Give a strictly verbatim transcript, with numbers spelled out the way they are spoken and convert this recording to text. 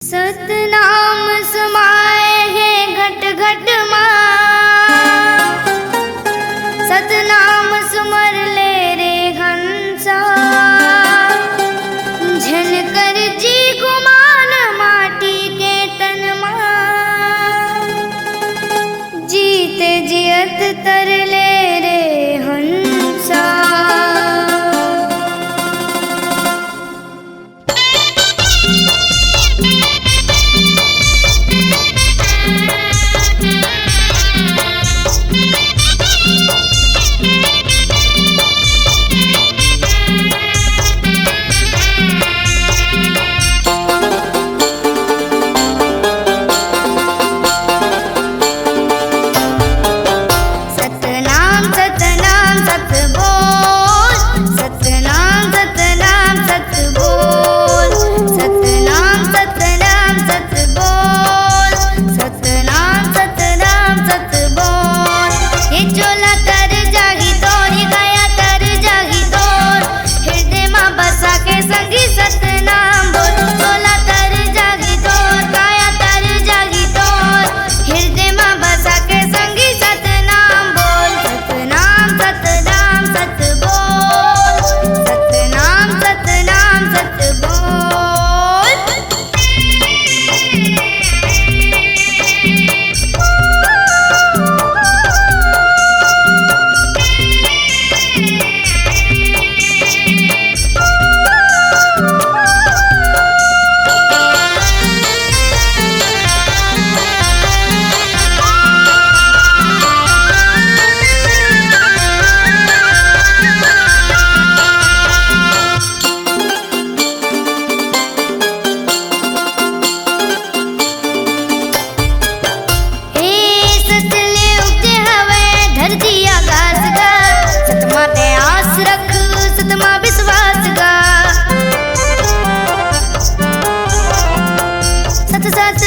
सतनाम समाए हे घट घट मा, सतनाम सुमर ले रे हंसा। झन कर जी गुमान माटी के तन मा, जीत जियत तर ले रे हंसा। सतनाम सतनाम सत बोल, सतनाम सतनाम सत बोल, सतनाम सतनाम सत बोल, सतनाम सतनाम सत बोल। ये चोला तर जाही तोर, ये गया तर जाही तोर, हृदय मा बसा के संगी सतनाम बोल। चोला तर जाही तोर, गया तर जाही तोर, हृदय मा बसा के संगी सतनाम बोल। सतनाम सतनाम सत बोल, सतनाम सतनाम सत बोल। ए सत ले उपजे हवय धरती आकाश गा, सत मा ते आस रख, सत मा विश्वास गा। सत सत